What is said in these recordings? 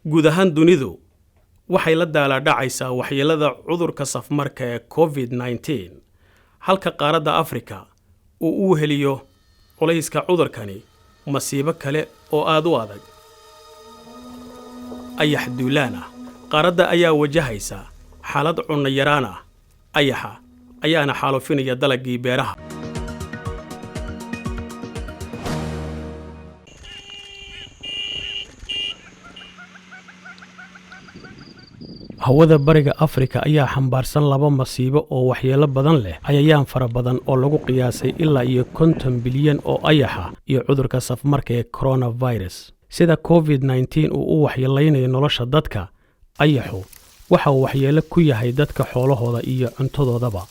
Guud ahaan dunidu waxay la daalaadhacaysaa waxyeelada cudurka safmarka ee COVID-19, halka qaaradda Afrika uu u weheliyo culayska cudurkani masiibo kale oo aad u adag, ayax duulaan ah. Qaaradda ayaa wajahaysa xaalad cunno yaraan ah, ayaxa ayaana xaalufinaya dalaggii beeraha. Hawada Bariga Afrika ayaa xambaarsan laba masiibo oo waxyeelo badan leh: cayayaan fara badan oo lagu qiyaasay ilaa iyo 50 bilyan oo ayaxa, iyo cudurka safmarka ee coronavirus. Sida COVID-19 uu u waxyeelaynayo nolosha dadka, ayaxu waxa uu waxyeelo ku yahay dadka, xoolahooda iyo cuntadoodaba.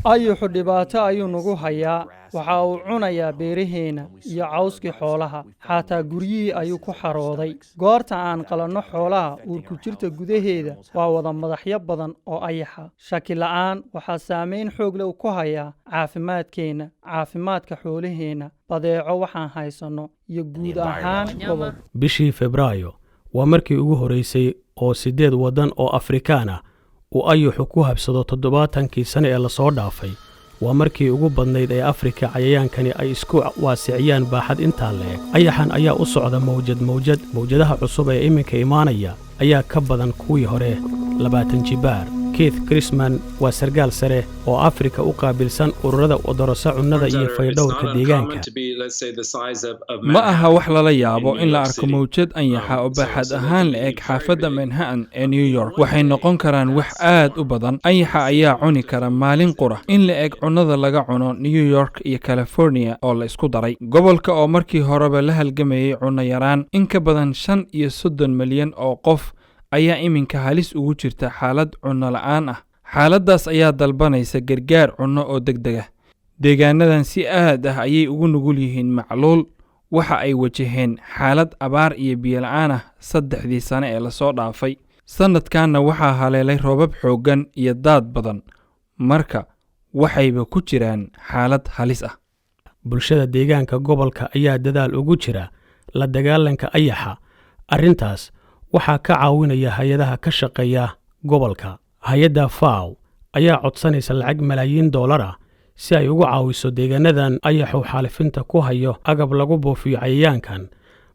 Ayuxu dhibaato ayuu nagu hayaa. Waxa uu cunayaa beeraheenna iyo cawskii xoolaha, xataa guryihii ayuu ku xarooday. Goorta aan qalanno xoolaha, uurku-jirta gudaheeda waa wada madaxyo badan oo ayaxa. Shaki la'aan waxaa saamayn xoog leh ku hayaa caafimaadkeenna, caafimaadka xoolaheenna, badeeco waxaan haysanno iyo guud ahaan gobolka. Bishii Febraayo waa markii ugu horraysay oo siddeed waddan oo Afrikaan ah uu ayuxu ku habsado 70kii sane ee lasoo dhaafay. Waa markii ugu badnayd ee Afrika cayayaankani ay isku waasiciyaan baaxad intaa la-eg. Ayaxan ayaa u socda mawjad mawjad. Mawjadaha cusub ee iminka imaanaya ayaa ka badan kuwii hore 20 jibaar. Keith Christman waa sargaal sare oo Afrika u qaabilsan ururada odorosa cunnada iyo faydhowrka deegaanka. Ma aha wax lala yaabo in la arko mawjad anyaxa oo baaxad ahaan la eg xaafadda Manhattan ee New York. Waxay noqon karaan wax aad u badan. Anyaxa ayaa cuni kara maalin qura in la eg cunnada laga cuno New York iyo California oo la isku daray. Gobolka oo markii horeba la halgamayay cunno yaraan, in ka badan 35 milyan oo qof ayaa iminka halis ugu jirta xaalad cunno la'aan ah. Xaaladdaas ayaa dalbanaysa gargaar cunno oo deg deg ah. Deegaanadan si aad ah ayay ugu nugul yihiin macluul. Waxa ay wajaheen xaalad abaar iyo biyo la'aan ah 3dii sane ee lasoo dhaafay. Sannadkanna waxaa haleelay roobab xooggan iyo daad badan, marka waxayba ku jiraan xaalad halis ah. Bulshada deegaanka gobolka ayaa dadaal ugu jira la dagaalanka ayaxa. Arrintaas waxaa ka caawinaya hay-adaha ka shaqeeya gobolka. Hay-adda FAO ayaa codsanaysa lacag malaayiin doolar ah si ay ugu caawiso deegaanadan ayaxu xaalifinta ku hayo agab lagu buufiyo cayayaankan,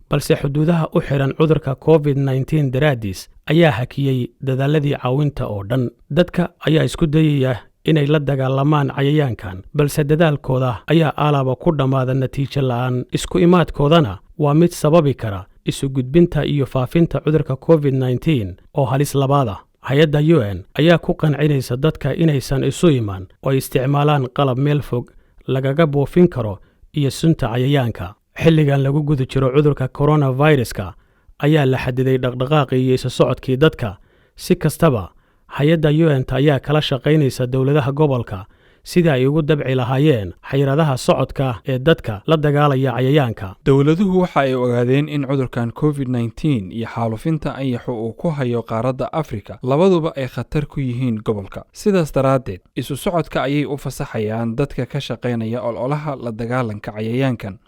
balse xuduudaha u xidhan cudurka COVID-19 daraaddiis ayaa hakiyey dadaaladii caawinta oo dhan. Dadka ayaa isku dayaya inay la dagaalamaan cayayaankan, balse dadaalkooda ayaa alaaba ku dhammaada natiijo la'aan. Isku imaadkoodana waa mid sababi kara isu gudbinta iyo faafinta cudurka COVID-19 oo halis labaad ah. Hay-adda UN ayaa ku qancinaysa dadka inaysan isu iman oo ay isticmaalaan qalab meel fog lagaga buufin karo iyo sunta cayayaanka. Xilligan lagu guda jiro cudurka coronaviruska ayaa la xadiday dhaqdhaqaaqii iyo isu socodkii dadka. Si kastaba, hay-adda UN-ta ayaa kala shaqaynaysa dowladaha gobolka sidii ay ugu dabci lahaayeen xayiraadaha socodka ee dadka la dagaalaya cayayaanka. Dowladuhu waxa ay ogaadeen in cudurkan COVID-19 iyo xaalufinta anyaxu uu ku hayo qaaradda Afrika labaduba ay khatar ku yihiin gobolka. Sidaas daraaddeed, isu socodka ayay u fasaxayaan dadka ka shaqaynaya ololaha la dagaalanka cayayaankan,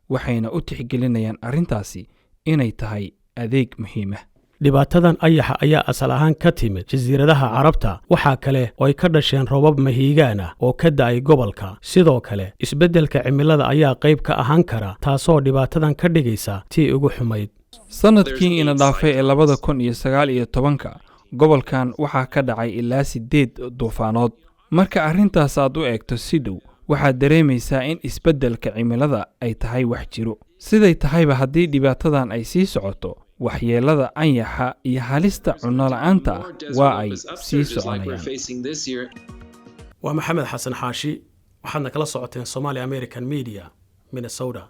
waxayna u tixgelinayaan arrintaasi inay tahay adeeg muhiim ah. Dhibaatadan ayaxa ayaa asal ahaan ka timid Jasiiradaha Carabta. Waxaa kale oo ay ka dhasheen roobab mahiigaan ah oo ka da'ay gobolka. Sidoo kale, isbeddelka cimilada ayaa qayb ka ahaan kara, taasoo dhibaatadan ka dhigaysa tii ugu xumayd. Sannadkii ina dhaafay ee 2019-ka, gobolkan waxaa ka dhacay ilaa siddeed duufaanood. Marka arrintaas aad u eegto si dhow, waxaad dareemaysaa in isbeddelka cimilada ay tahay wax jiro. Siday tahayba, haddii dhibaatadan ay sii socoto, waxyeelada anyaxa iyo halista cunno la'aanta ah waa ay sii soconayaan. Waa Maxamed Xasan Xaashi, waxaadna kala socoteen Somali American Media, Minnesota.